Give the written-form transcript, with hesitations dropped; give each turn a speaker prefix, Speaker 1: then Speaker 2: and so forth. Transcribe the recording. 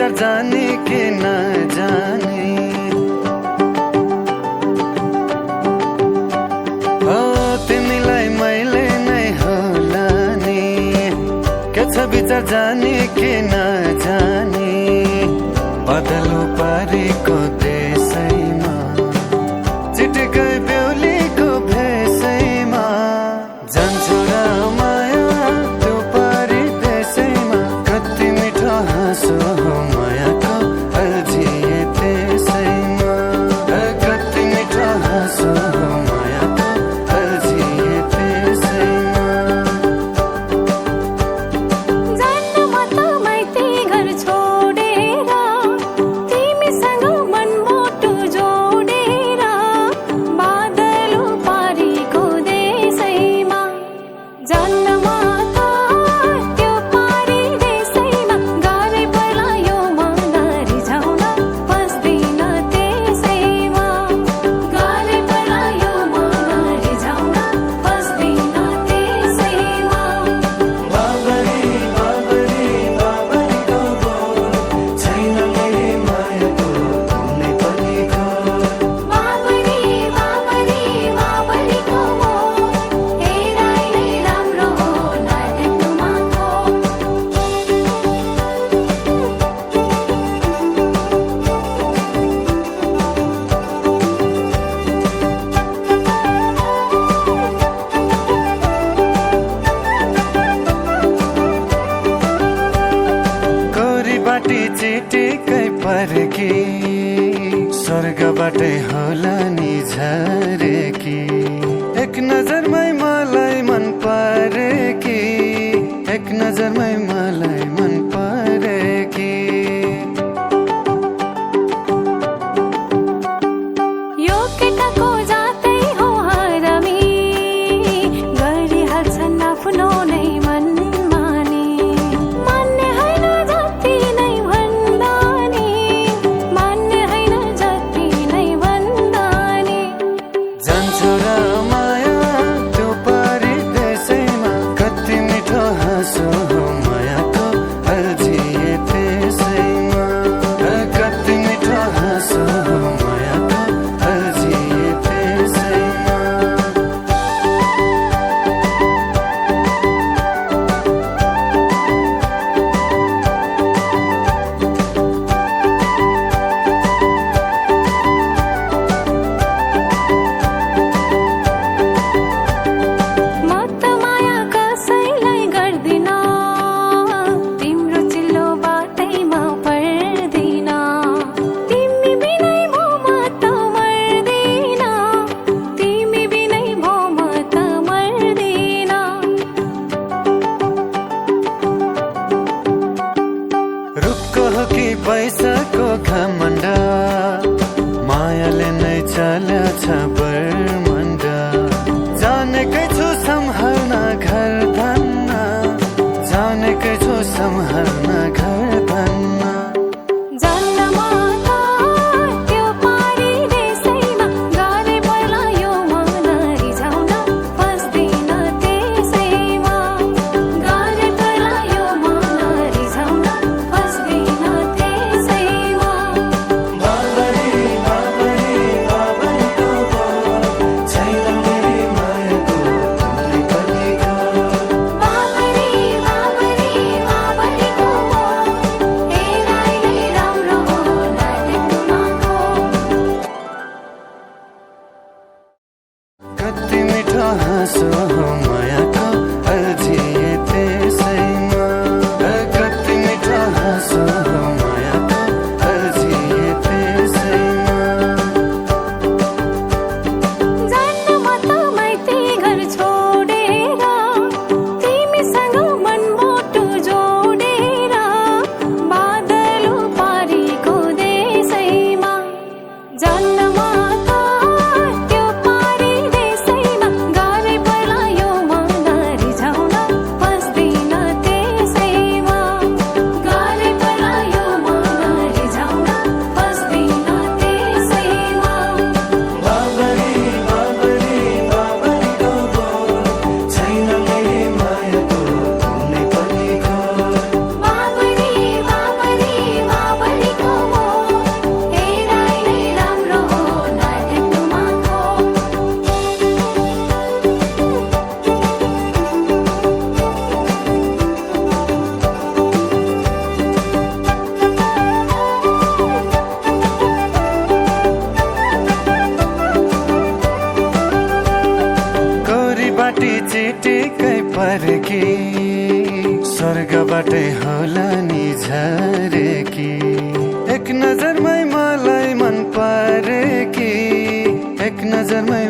Speaker 1: विचार जाने कि नजाने हो तिमीलाई मैले नै होला नि के छ विचार जाने कि नजाने बदलो पारेको देशैमा चिटिकै बेहुलीको भेषैमा जान्छु र माया त्यो पारी देशैमा कति मिठो हाँसो हो मायाको अल्झिए त्यसैमा कति मिठो हाँसो हो मायाको अल्झिए त्यसैमा
Speaker 2: जान्न म त माइती घर छोडेर तिमीसँग मनमुटु जोडेर बादलो पारीको देशैमा जान्न म त त्यो पारी देशैमा गाह्रै पर्ला यो मन रिझाउन बस्दिन त्यसैमा गाह्रै पर्ला यो मन रिझाउन बस्दिन त्यसैमा
Speaker 1: बाबरी बाबरी बाबरीको बोल छैन मेरी मायाको कुनै पनि खोल
Speaker 2: बाबरी बाबरी बाबरीको मोह हेराइ नै राम्रो हो नदेख्नुमा थोक
Speaker 1: कोरी बाटी चिटिकै पर्की स्वर्गबाटै होला नि झरेकी एक नजरमै मलाई मन परेकी एक नजरमै मलाई मन परेकी
Speaker 2: यो केटाको जातै हो हरामी गरिहाल्छन् आफ्नो नै मनमानी मान्ने होइन जति नै भन्दा नि मान्ने होइन जति नै भन्दा नि
Speaker 1: जान्छु र माया त्यो पारी देशैमा कति मिठो हाँसो हो मायाको अल्झिए त्यसैमा कति मिठो हाँसो हो मायाको अल्झिए त्यसैमा
Speaker 2: म त माया कसैलाई गर्दिन तिम्रो चिल्लो बाटैमा पर्दिन तिमी बिनै भो म त मर्दिन तिमी बिनै भो म त मर्दिन
Speaker 1: रुखको हो कि पैसाको घमण्ड मायाले नै चल्छ बर्मण्ड जानेकै छु सम्हाल्न घर धन्न जानेकै छु सम्हाल्न घर धन्न
Speaker 2: जान्न म त त्यो पारी देशैमा गाह्रै पर्ला यो मन रिझाउन बस्दिन त्यसैमा गाह्रै पर्ला यो मन रिझाउन बस्दिन त्यसैमा
Speaker 1: बाबरी बाबरी बाबरीको बोल छैन मेरी मायाको कुनै पनि खोल
Speaker 2: बाबरी बाबरी बाबरीको मोह हेराइ नै राम्रो हो नदेख्नुमा थोक
Speaker 1: कति मिठो हाँसो हो मायाको अल्झिए त्यसैमा कति मिठो हाँसो हो मायाको अल्झिए त्यसैमा
Speaker 2: जान्न म त माइती घर छोडेर तिमीसँग मनमुटु जोडेर बादलो पारीको देशैमा जान्न म त त्यो पारी देशैमा गाह्रै पर्ला यो
Speaker 1: चिटिकै पर्की स्वर्गबाटै होला नि झरेकी एक नजरमै मलाई मन परेकी एक नजरमै